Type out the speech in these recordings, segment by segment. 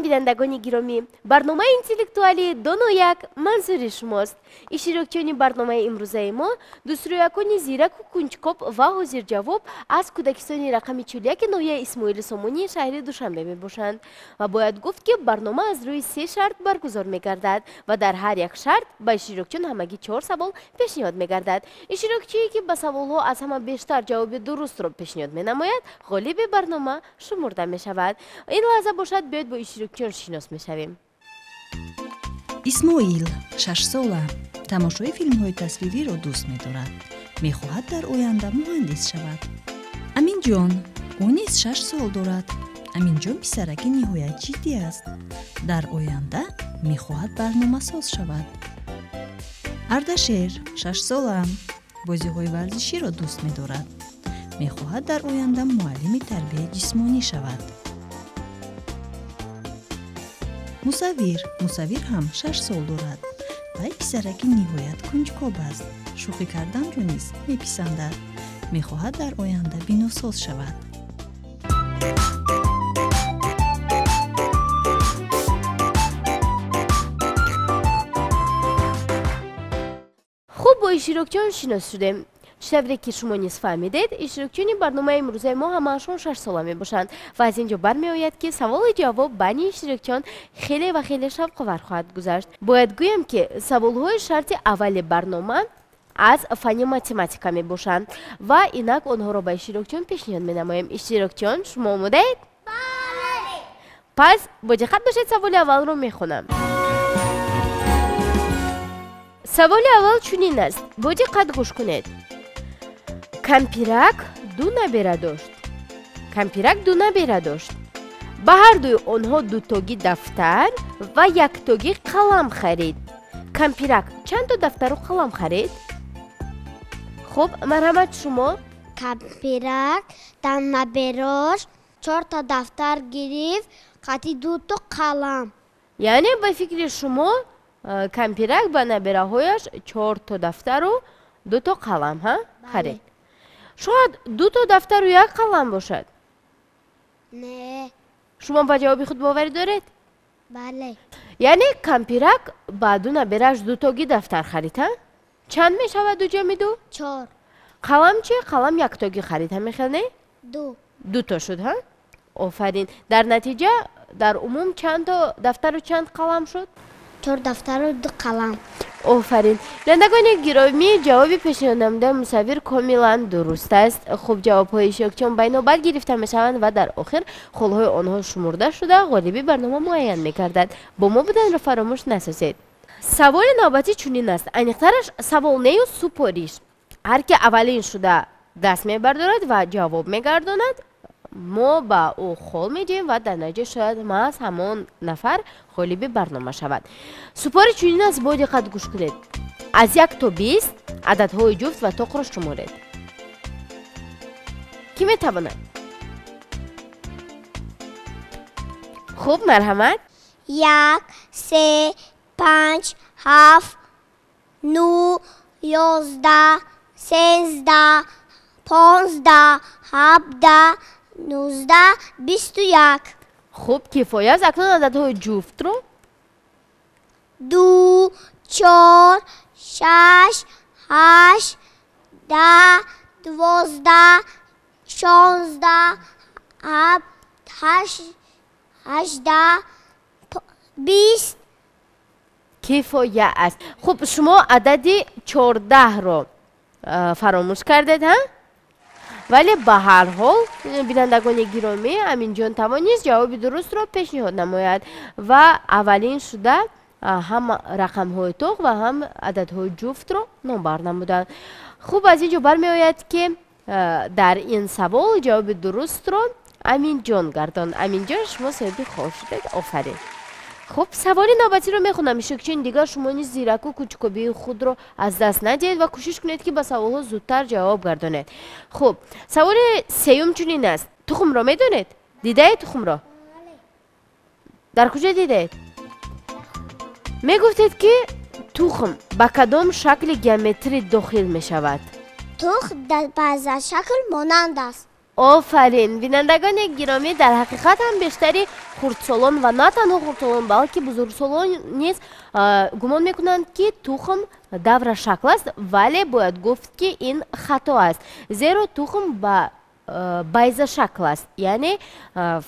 Бинандагони гиромӣ, барномаи интеллектуалии Доно як манзури шумост. Иштирокчиёни барномаи имрӯзаи мо дӯстрӯякони зираку кунҷкоб ва ҳозирҷавоб аз кӯдакистони рақами 41 ноҳияи Исмоили Сомонии шаҳри Душанбе мебошанд. Ва бояд гуфт, ки барнома аз рӯи се шарт баргузор мегардад ва дар ҳар як шарт ба иштирокчиён ҳамагӣ чор савол пешниҳод мегардад. Иштирокчие, ки ба саволҳо аз ҳама бештар ҷавоби дурустро пешниҳод менамояд, ғолиби барнома шумурда мешавад. Ин лаҳза бошад, биёед бо иштирокчиён шинос мешавем. Исмоил шашсола, тамошои филмҳои тасвириро дӯст медорад, мехоҳад дар оянда муҳандис шавад. Аминҷон, ӯ низ 6 сол дорад. Аминҷон писараки ниҳоят ҷиддӣ аст, дар оянда мехоҳад барномасоз шавад. Ардашер шашсола, бозиҳои варзиширо дӯст медорад, мехоҳад дар оянда муаллими тарбияи ҷисмонӣ шавад. Мусаввир. Мусаввир ҳам 6 сол дорад. Вай писараки ниҳоят кунҷкоб аст, шӯхӣ карданро низ меписандад, мехоҳад дар оянда биносоз шавад. Хуб, бо иштирокчиён шинос шудем. Чӣ тавре ки шумо низ фаҳмидед, иштирокчиёни барномаи имрӯзаи мо ҳамаашон шашсола мебошанд ва аз ин ҷо бармеояд, ки саволу ҷавоб байни иштирокчиён хеле ва хеле шавқовар хоҳад гузашт. Бояд гӯям, ки саволҳои шарти аввали барнома аз фанни математика мебошанд ва инак онҳоро ба иштирокчиён пешниҳод менамоем. Иштирокчиён, шумо омодаед? Пас бо диққат бошед, саволи аввалро мехонам. Саволи аввал чунин аст, бо диққат гӯш кунед. Кампирак ду набера дошт. Кампирак ду набера дошт, ба ҳардуи онҳо дутогӣ дафтар ва яктогӣ қалам харид. Кампирак чандто дафтару қалам харид? Хуб, марҳамат, шумо. Кампирак дар наберош чорта дафтар гирифт қати дуто қалам. Яъне, ба фикри шумо, кампирак ба набераҳояш чорто дафтару дуто қалам ҳа харид? Шояд дуто дафтару як қалам бошад? Не. Шумо ба ҷавоби худ боварӣ доред? Бале. Яъне кампирак ба ду набераш дутогӣ дафтар харид, ҳа? Чанд мешавад ду ҷамъи ду? Чор. Қалам чи? Қалам яктогӣ харид, ҳамин хел, не? Ду. Дуто шуд, ҳа? Офарин. Дар натиҷа, дар умум чандто дафтару чанд қалам шуд? Чор дафтару ду қалам. Офарин. Бинандагони гиромӣ, ҷавоби пешниҳоднамудаи Мусаввир комилан дуруст аст. Хуб, ҷавобҳои иштирокчиён байнобат гирифта мешаванд ва дар охир холҳои онҳо шумурда шуда, ғолиби барнома муайян мегардад. Бо мо буданро фаромӯш насозед. Саволи навбатӣ чунин аст, аниқтараш савол нею супориш. Ҳар ки аввалин шуда даст мебардорад ва ҷавоб мегардонад, мо ба ӯ хол медиҳем ва дар натиҷа шояд маҳз ҳамон нафар ғолиби барнома шавад. Супориш чунин аст, бо диққат гӯш кунед. Аз 1 то 20 ададҳои ҷуфт ва тоқро шуморед. Кӣ метавонад? Хуб, марҳамат. 1, 3, 5, 7, 9, 11, 13, 15, 17, 19, 21. Хуб, кифоя аст. Акнун ададҳои ҷуфтро. 2, 4, 6, 8, 10, 12, 16, 7, 8, 18, 20. Кифоя аст. Хуб, шумо адади 14-ро фаромӯш кардед, ҳа? Вале ба ҳар ҳол, бинандагони гиромӣ, Аминҷон тавонист ҷавоби дурустро пешниҳод намояд ва аввалин шуда ҳам рақамҳои тоқ ва ҳам ададҳои ҷуфтро номбар намуданд. Хуб, аз ин ҷо бармеояд, ки дар ин савол ҷавоби дурустро Аминҷон гардонд. Аминҷон, шумо соҳиби хол шудед, офарин. Хуб, саволи навбатиро мехонам. Иштирокчиёни дигар, шумо низ зираку кунҷкобии худро аз даст надиҳед ва кӯшиш кунед, ки ба саволҳо зудтар ҷавоб гардонед. Хуб, саволи сеюм чунин аст. Тухмро медонед? Дидаед тухмро? Дар куҷо дидед? Мегуфтед, ки тухм ба кадом шакли геометрӣ дохил мешавад? Тухм ба шакл монанд аст. Офарин! Бинандагони гиромӣ, дар ҳақиқат ҳам бештари хурдсолон ва на танҳо хурдсолон, балки бузургсолон низ гумон мекунанд, ки тухм даврашакл аст, вале бояд гуфт, ки ин хато аст, зеро тухм ба байзашакл аст, яъне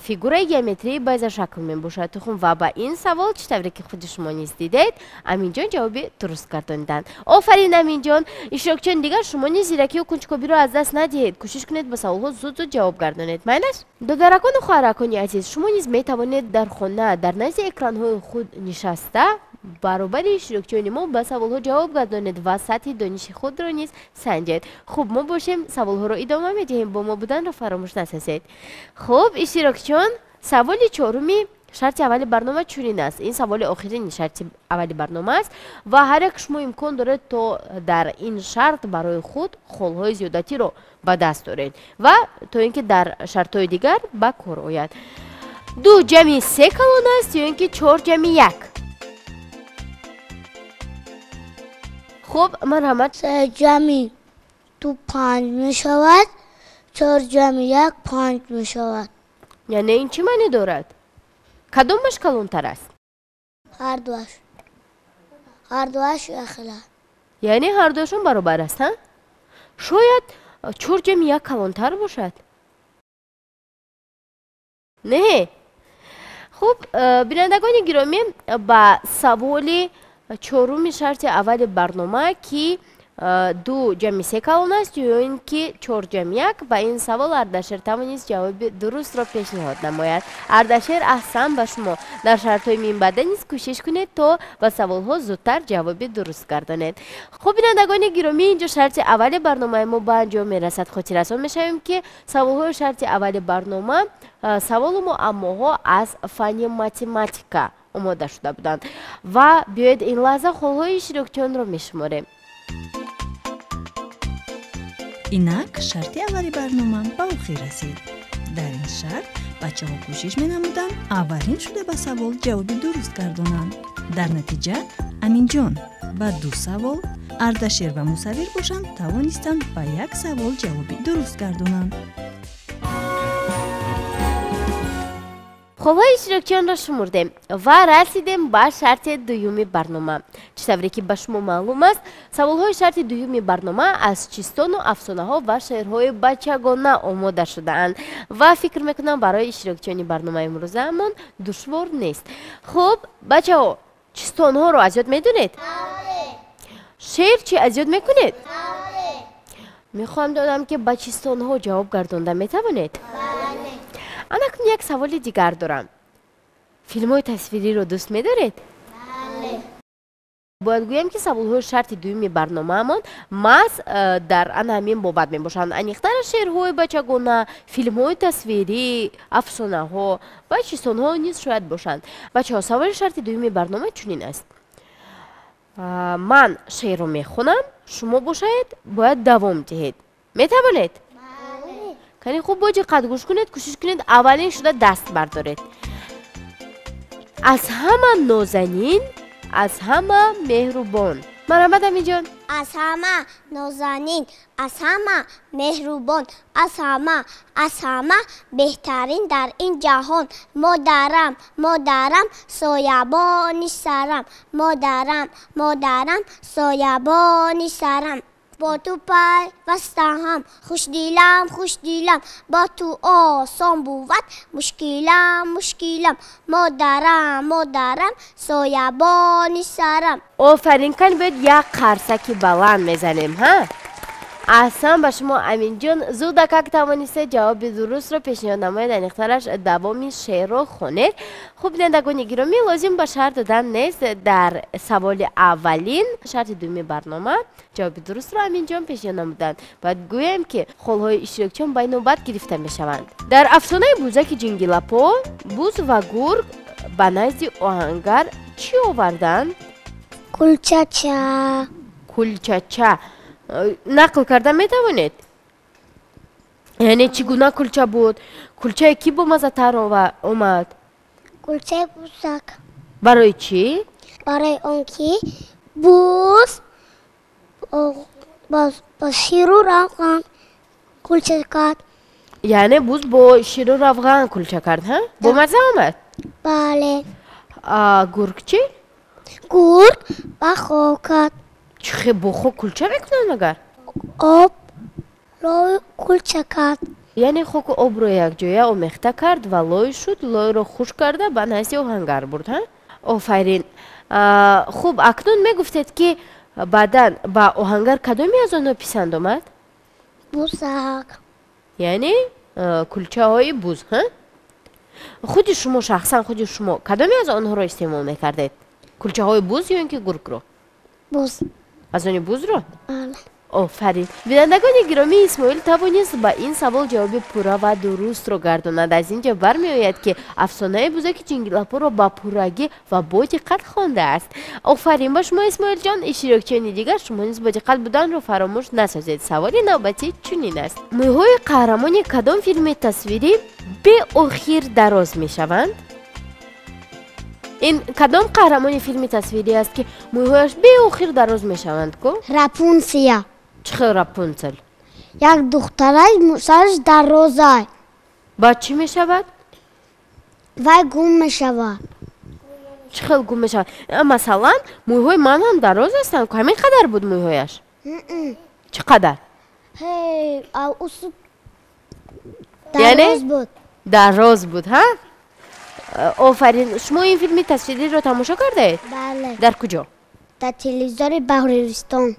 фигураи геометрии байзашакл мебошад тухм. Ва ба ин савол, чӣ тавре ки худи шумо низ дидед, Аминҷон ҷавоби дуруст гардониданд. Офарин, Аминҷон! Иштирокчиёни дигар, шумо низ зиракию кунҷкобиро аз даст надиҳед, кӯшиш кунед, ба саволҳо зуд зуд ҷавоб гардонед. Майлаш? Додаракону хоҳаракони азиз, шумо низ метавонед дар хона дар назди экранҳои худ нишаста баробари иштирокчиёни мо ба саволҳо ҷавоб гардонед ва сатҳи дониши худро низ санҷед. Хуб, мо бошем, саволҳоро идома медиҳем, бо мо буданро фаромӯш насозед. Хуб, иштирокчиён, саволи чоруми шарти аввали барнома чунин аст. Ин саволи охирини шарти аввали барнома аст ва ҳар як шумо имкон доред, то дар ин шарт барои худ холҳои зиёдатиро ба даст оред ва то ин ки дар шартҳои дигар ба кор ояд. Ду ҷамъи се калон аст ё ин ки чор ҷамъи як? Хуб, марҳамат. Се ҷамъи ду панҷ мешавад, чор ҷамъи як панҷ мешавад. Яъне ин чӣ маънӣ дорад? Кадомаш калонтар аст? Ҳардуаш. Ҳардуаш якхела. Яъне ҳардуашон баробар аст, ҳа? Шояд чор ҷамъи як калонтар бошад? Не? Хуб, бинандагони гиромӣ, ба саволи чоруми шарти аввали барнома, ки ду ҷамъи се калон аст ё ин ки чор ҷамъи як, ба ин савол Ардашер тавонист ҷавоби дурустро пешниҳод намояд. Ардашер, аҳсан ба шумо! Дар шартҳои минбаъда низ кӯшиш кунед, то ба саволҳо зудтар ҷавоби дуруст гардонед. Хуб, бинандагони гиромӣ, инҷо шарти аввали барномаи мо ба анҷом мерасад. Хотиррасон мешавем, ки саволҳои шарти аввали барнома саволу муаммоҳо аз фанни математика омода шуда буданд. Ва биёед, ин лаҳза холҳои иштирокчиёнро мешуморем. Инак шарти аввали барнома ба охир расид. Дар ин шарт бачаҳо кӯшиш менамуданд аввалин шуда ба савол ҷавоби дуруст гардонанд. Дар натиҷа Аминҷон ба ду савол, Ардашер ва Мусаввир бошанд тавонистанд ба як савол ҷавоби дуруст гардонанд. Холҳои иштирокчиёнро шумурдем ва расидем ба шарти дуюми барнома. Чӣ тавре ки ба шумо маълум аст, саволҳои шарти дуюми барнома аз чистону афсонаҳо ва шеърҳои бачагона омода шудаанд ва фикр мекунам, барои иштирокчиёни барномаи имрӯзаамон душвор нест. Хуб, бачаҳо, чистонҳоро аз ёд медонед? Шеър чӣ аз ёд мекунед? Мехоҳам донам, ки ба чистонҳо ҷавоб гардонда метавонед? Анакун як саволи дигар дорам. Филмҳои тасвириро дӯст медоред? Бояд гӯям, ки саволҳои шарти дуюми барномаамон маҳз дар ана ҳамин бобат мебошанд. Аниқтара шеърҳои бачагона, филмҳои тасвирӣ, афсонаҳо ва чистонҳо низ шояд бошанд. Бачаҳо, саволи шарти дуюми барнома чунин аст. Ман шеърро мехонам, шумо бошед бояд давом диҳед. Метавонед? Кани, хуб, бо диққат гӯш кунед, кӯшиш кунед аввалин шуда даст бардоред. Аз ҳама нозанин, аз ҳама меҳрубон. Марҳамат, Аминҷон. Аз ҳама нозанин, аз ҳама меҳрубон, аз ҳама беҳтарин дар ин ҷаҳон. Модарам, модарам, соябони сарам, модарам, модарам, соябони сарам. Бо ту пайвастаам, хушдилам, хушдилам, бо ту осон бувад мушкилам, мушкилам. Модарам, модарам, соябони сарам. Офарин! Кани, бояд як қарсаки баланд мезанем, ҳа? Аҳсан ба шумо, Аминҷон! Зудакак тавонистед ҷавоби дурустро пешниҳод намоед, аниқтараш давоми шеърро хонед. Хуб, бинандагони гиромӣ, лозим ба шарт додан нест, дар саволи аввалин шарти дуюми барнома ҷавоби дурустро Аминҷон пешниҳод намуданд. Бояд гӯем, ки холҳои иштирокчиён байнобат гирифта мешаванд. Дар афсонаи бузаки ҷингилапо буз ва гург ба назди оҳангар чӣ оварданд? Кулчача. Кулчача. Нақл карда метавонед? Яъне чӣ гуна кулча буд? Кулчае кӣ бомаззатар омад? Кулчаи бузак. Барои чӣ? Барои он ки буз бо ширу равған кулча кард. Яъне буз бо ширу равған кулча кард, ҳа? Бо мазза омад? Бале. Гург чӣ? Гург ба хок кард. Чӣ хел бо хок кулча мекунанд магар? Об лой кулча кард. Яъне хоку обро якҷоя омехта кард ва лой шуд, лойро хушк карда ба назди оҳангар бурд, ҳа? Офарин. Хуб, акнун мегуфтед, ки баъдан ба оҳангар кадоме аз онҳо писанд омад? Бузак. Яъне кулчаҳои буз, ҳа? Худи шумо, шахсан худи шумо кадоме аз онҳоро истеъмол мекардед? Кулчаҳои буз ё ин ки гургро? Буз. Аз они бузро? Бале. Офарин. Бинандагони гиромӣ, Исмоил тавонист ба ин савол ҷавоби пурра ва дурустро гардонад. Аз ин ҷо бармеояд, ки афсонаи бузаки ҷингилапоро ба пуррагӣ ва бо диққат хондааст. Офарин ба шумо, Исмоилҷон. Иштирокчиёни дигар, шумо низ бо диққат буданро фаромӯш насозед. Саволи навбатӣ чунин аст: мӯйҳои қаҳрамони кадом филми тасвирӣ беохир дароз мешаванд? Ин кадом қаҳрамони филми тасвирӣ аст, ки мӯйҳояш беохир дароз мешаванд ку? Рапунсия. Чӣ хел Рапунцел? Як духтарай, сараш дарозай. Баъд чӣ мешавад? Вай гум мешавад. Чӣ хел гум мешавад? Масалан, мӯйҳои ман ҳам дароз ҳастанд. Ҳамин қадар буд мӯйҳояш? Чӣ қадар? Дароз буд. Дароз буд, ҳа? Офарин. Шумо ин филми тасвириро тамошо кардаед? Бале. Дар куҷо? Дар телевизори Баҳористон.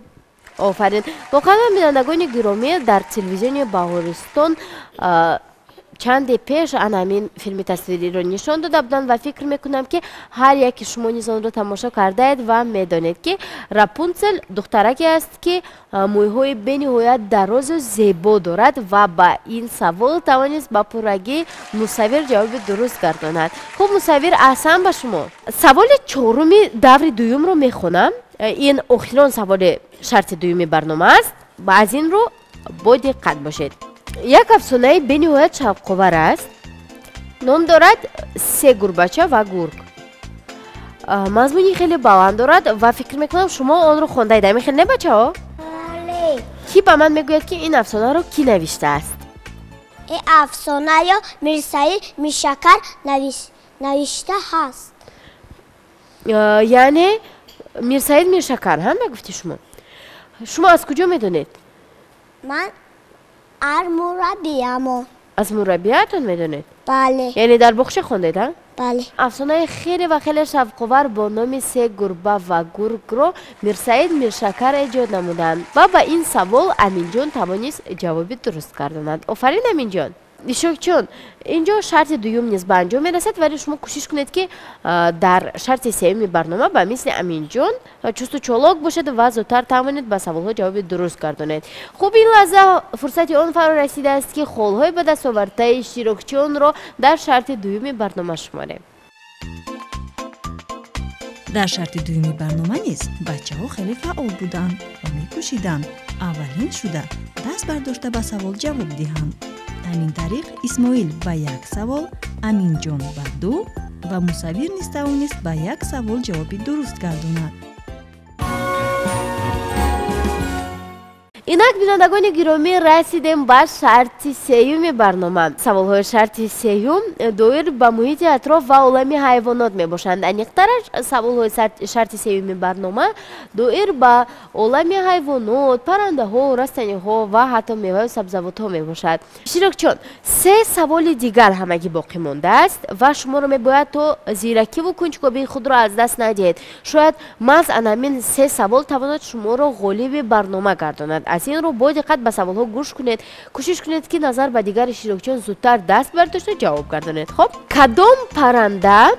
Офарин. Воқеан, бинандагони гиромӣ, дар телевизиони Баҳористон чанде пеш ана ҳамин филми тасвириро нишон дода буданд ва фикр мекунам, ки ҳар яке шумо низ онро тамошо кардаед ва медонед, ки Рапунцел духтараке аст, ки мӯйҳои бениҳоят дарозу зебо дорад ва ба ин савол тавонист ба пуррагӣ Мусаввир ҷавоби дуруст гардонад. Хуб, Мусаввир, аҳсан ба шумо. Саволи чоруми даври дуюмро мехонам. Ин охирон саволи шарти дуюми барнома аст. Аз ин рӯ бо диққат бошед. Як афсонаи бениҳоят шавқовар аст, ном дорад «Се гурбача ва гург». Мазмуни хеле баланд дорад ва фикр мекунам, шумо онро хондаед. Ҳамин хел не, бачаҳо? Бале. Кӣ ба ман мегӯяд, ки ин афсонаро кӣ навиштааст? Ин афсонаро Мирсаид Миршакар навишта ҳаст. Яъне Мирсаид Миршакар, ҳа, мегуфти шумо? Шумо аз куҷо медонед? Ман аз мураббиямо. Аз мураббиятон медонед? Бале. Яъне дар боғча хондед, а? Бале. Афсонаи хеле ва хеле шавқовар бо номи «Се гурба ва гургро» Мирсаид Миршакар эҷод намуданд ва ба ин савол Аминҷон тавонист ҷавоби дуруст гардонад. Офарин, Аминҷон. Иштирокчиён, инҷо шарти дуюм низ ба анҷом мерасад, вале шумо кӯшиш кунед, ки дар шарти сеюми барнома ба мисли Аминҷон чусту чолок бошед ва зудтар тавонед ба саволҳо ҷавоби дуруст гардонед. Хуб, ин лаҳза фурсати он фаро расидааст, ки холҳои ба даст овардаи иштирокчиёнро дар шарти дуюми барнома шуморем. Дар шарти дуюми барнома низ бачаҳо хеле фаъол буданд ва мекӯшиданд аввалин шуда даст бардошта ба савол ҷавоб диҳанд. Ҳамин тариқ, Исмоил ба як савол, Аминҷон ба ду ва Мусаввир низ тавонист ба як савол ҷавоби дуруст гардонад. Инак, бинандагони гиромӣ, расидем ба шарти сеюми барнома. Саволҳои шарти сеюм доир ба муҳити атроф ва олами ҳайвонот мебошанд. Аниқтараш, саволҳои шарти сеюми барнома доир ба олами ҳайвонот, паррандаҳо, растаниҳо ва ҳатто меваю сабзавотҳо мебошад. Иштирокчиён, се саволи дигар ҳамагӣ боқӣ мондааст ва шуморо мебояд то зиракиву кунҷкобии худро аз даст надиҳед. Шояд маҳз ана ҳамин се савол тавонад шуморо ғолиби барнома гардонад. Аз ин рӯ бо диққат ба саволҳо гӯш кунед, кӯшиш кунед, ки назар ба дигар иштирокчиён зудтар даст бардошта ҷавоб гардонед. Хоб, кадом парранда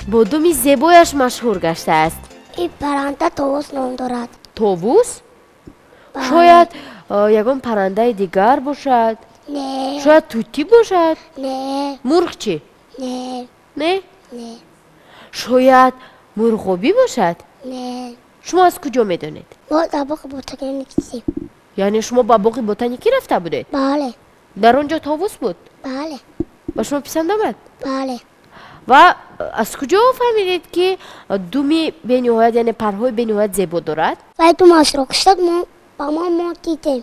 бо думи зебояш машҳур гаштааст? Ин парранда товус ном дорад. Товус? Шояд ягон паррандаи дигар бошад? Не. Шояд тӯтӣ бошад? Не. Мурғ чӣ? Не. Не? Не. Шояд мурғобӣ бошад? Не. Шумо аз куҷо медонед? Мо дар боғи ботаникӣ дидем. Яъне шумо ба боғи ботаникӣ рафта будед? Бале. Дар он ҷо товус буд? Бале. Ба шумо писанд омад? Бале. Ва аз куҷо фаҳмидед, ки думи бениҳоят, яъне парҳои бениҳоят зебо дорад? Вай думашро кушод, ба мо дидем.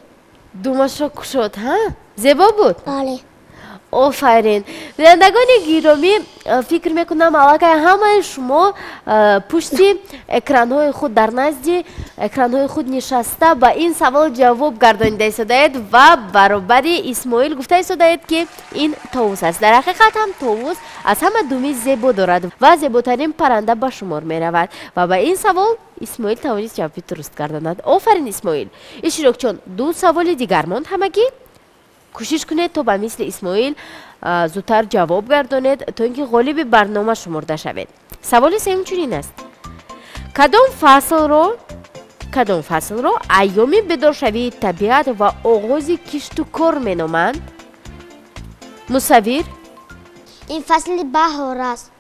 Думашро кушод, ҳа? Зебо буд? Бале. Офарин. Бинандагони гиромӣ, фикр мекунам, аллакай ҳамаи шумо пушти экранҳои худ, дар назди экранҳои худ нишаста ба ин савол ҷавоб гардонида истодаед ва баробари Исмоил гуфта истодаед, ки ин товус аст. Дар ҳақиқат ҳам товус аз ҳама думи зебо дорад ва зеботарин парранда ба шумор меравад. Ва ба ин савол Исмоил тавонист ҷавоби дуруст гардонад. Офарин, Исмоил. Иштирокчиён, ду саволи дигар монд ҳамагӣ. Кӯшиш кунед, то ба мисли Исмоил зудтар ҷавоб гардонед, то ин ки ғолиби барнома шумурда шавед. Саволи сеюм чунин аст: кадом фаслро айёми бедоршавии табиат ва оғози кишту кор меноманд? Мусаввир? Ин фасли баҳор аст.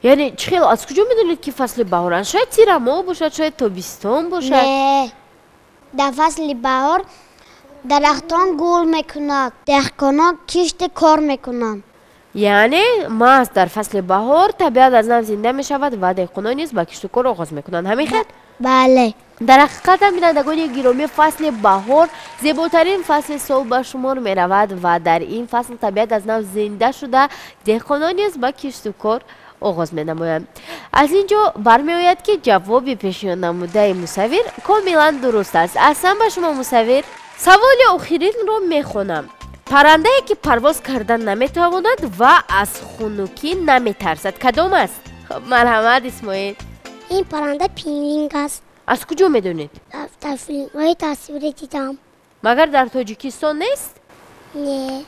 Яъне чӣ хел, аз куҷо медонед, ки фасли баҳор аст? Шояд тирамоҳ бошад, шояд тобистон бошад. Не, дар фасли баҳор дарахтон гул мекунад, деҳқонон кишти кор мекунанд. Яъне маҳз дар фасли баҳор табиат аз нав зинда мешавад ва деҳқонон низ ба кишту кор оғоз мекунанд, ҳамин хел? Бале. Дар ҳақиқатам, бинандагони гиромӣ, фасли баҳор зеботарин фасли сол ба шумор меравад ва дар ин фасл табиат аз нав зинда шуда, деҳқонон низ ба кишту кор оғоз менамоянд. Аз ин ҷо бармеояд, ки ҷавоби пешниҳоднамудаи Мусаввир комилан дуруст аст. Аҳсан ба шумо, Мусаввир. Саволи охиринро мехонам. Паррандае, ки парвоз кардан наметавонад ва аз хунукӣ наметарсад, кадом аст? Марҳамат, Исмоил. Ин парранда пингвин аст. Аз куҷо медонед? Дар филмҳои тасвирӣ дидам. Магар дар Тоҷикистон нест? Не.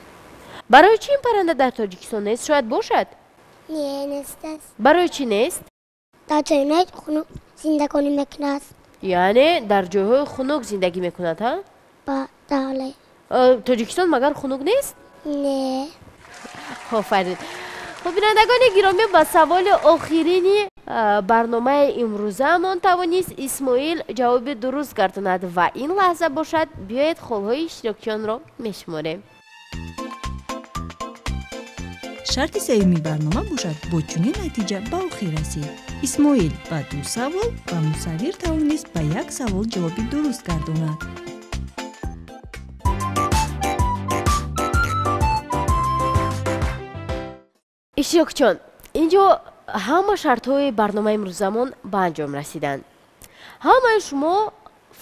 Барои чӣ ин парранда дар Тоҷикистон нест? Шояд бошад. Не, нест аст. Барои чӣ нест? Дар ҷойҳои хунук зиндагонӣ мекунад. Яъне дар ҷойҳои хунук зиндагӣ мекунад, ҳа? Бале. Тоҷикистон магар хунук нест? Не. Офарин. Хуб, бинандагони гиромӣ, ба саволи охирини барномаи имрӯзаамон тавонист Исмоил ҷавоби дуруст гардонад ва ин лаҳза бошад, биёед, холҳои иштирокчиёнро мешуморем. Шарти сеюми барнома бошад, бо чунин натиҷа ба охир расид: Исмоил ба ду савол ва Мусаввир тавонист ба як савол ҷавоби дуруст гардонад. Иштирокчиён, ин ҷо ҳама шартҳои барномаи имрӯзамон ба анҷом расиданд. Ҳамаи шумо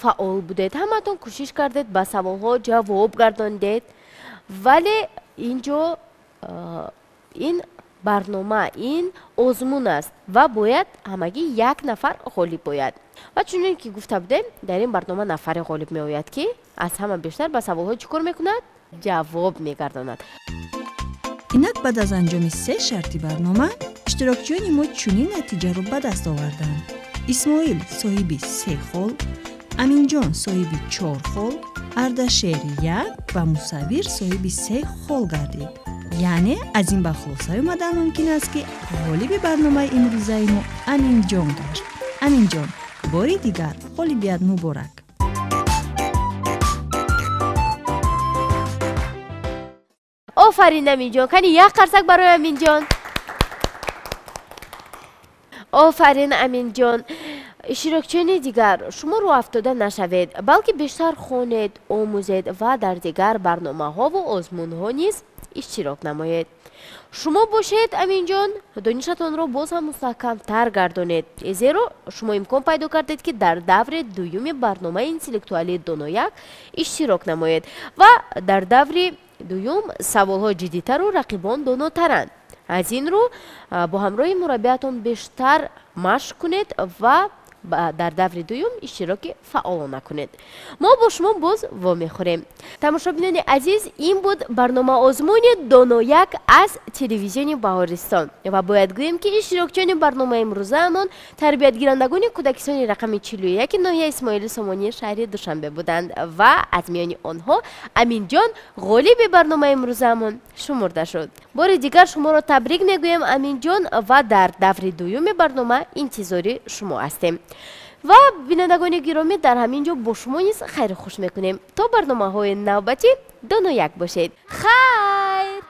фаъол будед, ҳамаатон кӯшиш кардед, ба саволҳо ҷавоб гардондед, вале ин ҷо ин барнома, ин озмун аст ва бояд ҳамагӣ як нафар ғолиб бояд. Ва чунин ки гуфта будем, дар ин барнома нафаре ғолиб меояд, ки аз ҳама бештар ба саволҳо чӣ кор мекунад? Ҷавоб мегардонад. Инак, баъд аз анҷоми се шарти барнома иштирокчиёни мо чунин натиҷаро ба даст оварданд: Исмоил соҳиби се хол, Аминҷон соҳиби чор хол, Ардашер як ва Мусаввир соҳиби се хол гардид. Яъне аз ин ба хулоса омадан мумкин аст, ки ғолиби барномаи имрӯзаи мо Аминҷон гашт. Аминҷон, бори дигар ғолибият муборак! Офарин, Аминҷон! Кани, як қарсак барои Аминҷон! Офарин, Аминҷон! Иштирокчиёни дигар, шумо рӯҳафтода нашавед, балки бештар хонед, омӯзед ва дар дигар барномаҳову озмунҳо низ иштирок намоед. Шумо бошед, Аминҷон, донишатонро боз ҳам мустаҳкамтар гардонед, зеро шумо имкон пайдо кардед, ки дар даври дуюми барномаи интеллектуалии Донояк иштирок намоед ва дар даври дуюм саволҳо ҷиддитару рақибон донотаранд. Аз ин рӯ бо ҳамроҳи мураббиятон бештар машқ кунед ва дар даври дуюм иштироки фаъолона кунед. Мо бо шумо боз вомехӯрем. Тамошобинони азиз, ин буд барнома озмуни Донояк аз телевизиони Баҳористон ва бояд гӯем, ки иштирокчиёни барномаи имрӯзаамон тарбиятгирандагони кӯдакистони рақами 41 ноҳияи Исмоили Сомонии шаҳри Душанбе буданд ва аз миёни онҳо Аминҷон ғолиби барномаи имрӯзаамон шумурда шуд. Бори дигар шуморо табрик мегӯем, Аминҷон, ва дар даври дуюми барнома интизори шумо ҳастем. Ва бинандагони гиромӣ, дар ҳамин ҷо бо шумо низ хайру хуш мекунем. То барномаҳои навбатӣ донояк бошед. Хайр.